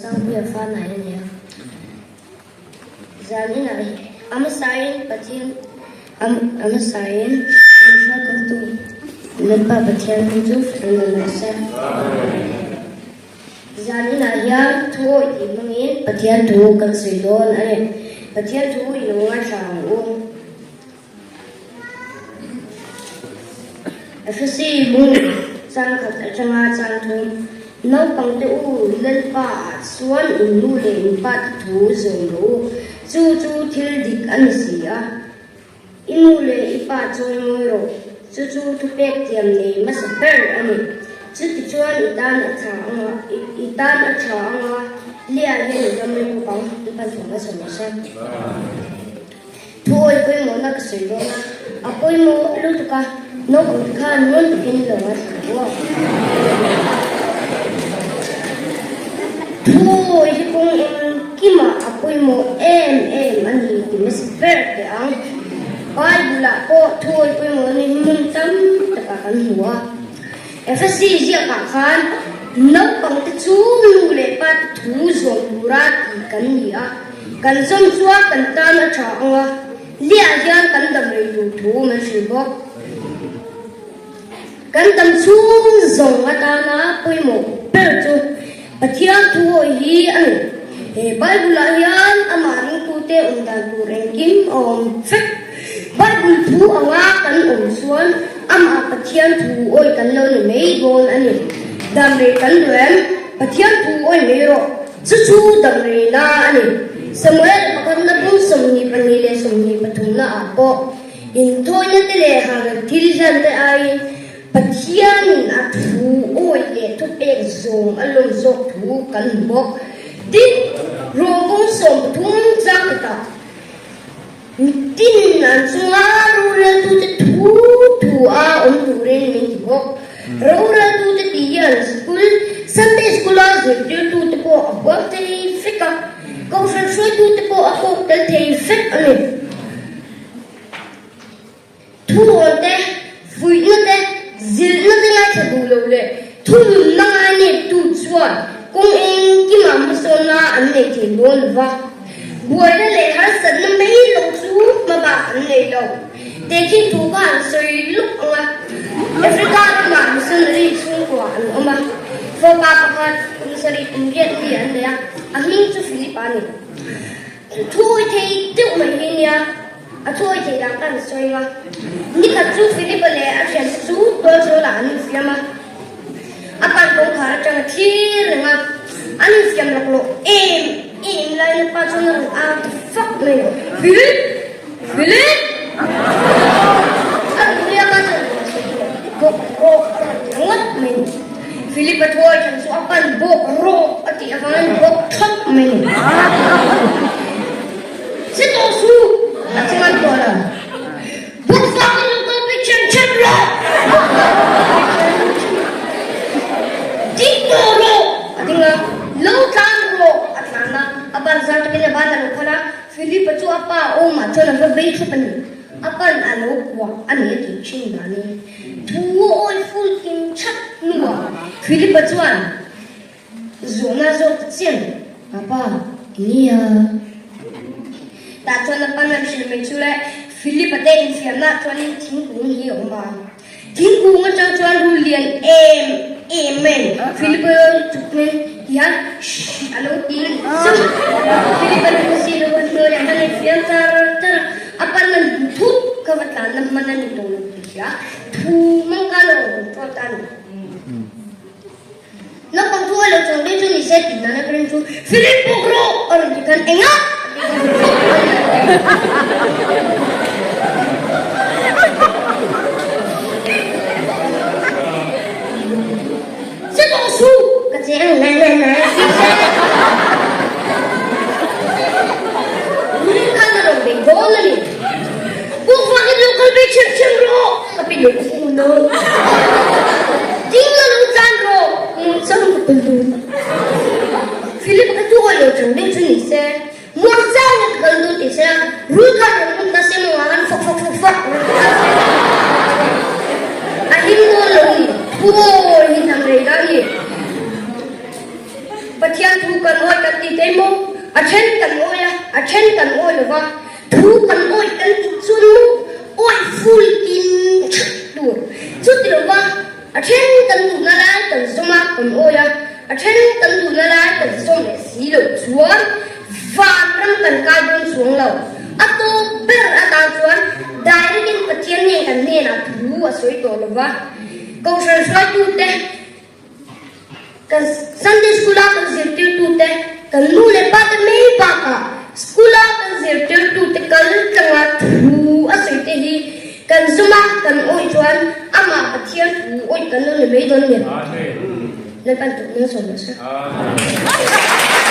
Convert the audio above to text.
Sangpuia fa nai a ni a. Zaninah hi a hmasain Pathian a hmasain min hruaikawmtu Lalpa Pathian hming chu an rawn rawh se. Zaninah hian thu awih tih hmangin Pathian thu kan sawi dawn a ni. Pathian thu i lo ngaithla ang u. Efesi hmun changkhat atanga chang thum, Naupangte u, Lalpa ah chuan in nu leh in pa te thu zawm rawh u, chu chu thil dik a ni si a. I nu leh i pa chawi ngawi rawh, chu chu thupek thiam nei hmasa ber a ni. Chutichuan i tan a tha anga, i tan a tha anga, Leah hian i dam reng bawk ang, i pan thawm a sawi nasa. Thuawi pawimawhna ka sawi dawn a, a pawimawh lutuk a, naupang te khan ngun takin lo ngaithla lo a. Thuawi hi kawng engkimah a pawimawh em em a ni ti hmasa ber teh ang. Bible ah pawh thuawi pawimawhna hi hmun tam takah kan hmu a. Efesi ziakah khan naupang te chu nu leh pa te thu zawm tura ti kan ni a. Kan zawm chuan kan tan a tha ang a, liah hian kan dam rei tur thu min hrilh bawk. Kan dam chhung zawng atana pawimawh ber chu Pathian thu hawi hi a ni. He Bible-ah hian amah ringtute awm dan tur engkim a awm vek. Bible thu anga kan awm chuan amah Pathian thu awi kan lo ni mai dawn a ni. Dam rei kan duh em? Pathian thu awi mai rawh. Chu chu damreina a ni. Samuel pakhatna bung 22 leh 23 ah pawh inthawina te leh hangel thil hlan te aiin Pathianin a thu awi leh thupek zawm a lawm zawk thu kan hmu bawk. Tin, Rom bung 13 tlangkhatah Mitin an chunga roreltute thu thu a awm turin min ti bawk. Roreltute tih hian school, Sunday School-a zirtirtute pawh a huam thei vek a, kohhran hruaitute pawh a kawk tel thei vek a ni. Thuawn te, fuihna te, zilhna te ngaithla duh lo leh thununna ngaineptu chuan kawng engkimah hmasawnna an nei thei dawn lo va. Buaina leh harsatna mai lo chu hmabak an nei lo. Tehkhin thu kha an sawi luk ang a, Africa ramah missionary chhungkua an awm a, fapa pakhat kum sarih kum riat mi an nei a, a hming chu Philip a ni. Thu thei deuh mai hi nia. A thuawi theih dan ka han sawi ang a. Nikhat chu Philip-a leh a thiante chu tualzawlah an infiam a. A pan kawngkhar atang a thlir reng a. An infiam lawk loh em em laiin a pa chuan a rawn au ta fak mai a, Philip! Philip! A rawn ri a, pa chuan a sawi tawh bawk rawk a rawn ti ngawt mai a ni. Philip-a thuawi than chu a pan bawk rawk a tih avangin bawk thlawp mai a ni. Che tawh suh! A ti ngan tawh lo. Bawkfak in lo kal pui ṭhem ṭhem rawh! Ding tawh rawh! A ding a, Lo tlan rawh! A tlan a, a ban zar takin a ban a lo phal a, Philip-a chu a pa awmah chuan a va vei thlawp a ni. A pan a lo kuah a ni a tih ṭhin danin thu a awi ful kim ṭhak hnuah Philip-a chuan, Zawhna zawk ta chian, Papa, nia. Tah chuan a pan an hrilh mai chu le, Philip-a te infiamna ah chuanin thingkung hi a awm a. Thingkung atang chuan rul lian em em mai Philip-a chukmin hian shh a lo ti zauh. Philip-a lu si lo a hnuaiah khan a infiam char char a, a pan an hmu thut kha va tlanna hman a ni tawh lo tih hria, thu mangka lo a awm tawt a ni. Naupang chu a lo chawng deuh chu ni se tih nana ka ring chu Philip bawk rawh a rawn ti khan enga Che tawh suh ka che ang na na na Rin khan a rawn bei dawn a ni Bawkvangin lo kal ve ṭhem ṭhem rawh ka pe leh fun a. Ding a lo tlan rawh nungchang ka pel dawn. Philip ka tu awi lo chang deuh chu ni se, muangchang in ka kal dawn ti se, rul khan rawn lut ta se maw ang an fak fak fak fak rawn ti ta se. A him dawn lo ni, thu awi hi hnam rei da ni. Pathian. Pathian thu kan awih kan ti thei maw? A then kan awih a, a then kan awih lo va. Thu kan awih kan tih chuan maw awih ful kim that tur. Chuti lo va, a then kan duhna lai kan zawm a, kan awih a, a then kan duhna lai kan zawm leh si loh chuan van ram kan kai dawn chuang lo. A tawp ber atan chuan direct in Pathian nen kan hnenah thu a sawi tawh lo va. Kohhran hruaitute. Kan Sunday School a kan zirtirtute, kan nu leh pa te mai bakah school a kan zirtirtute kal tlanga thu a sawi te hi kan zum a, kan awih chuan amah Pathian thu awih kan lo ni mai dawn nia. Lalpan tukna sawm rawh se. Amen.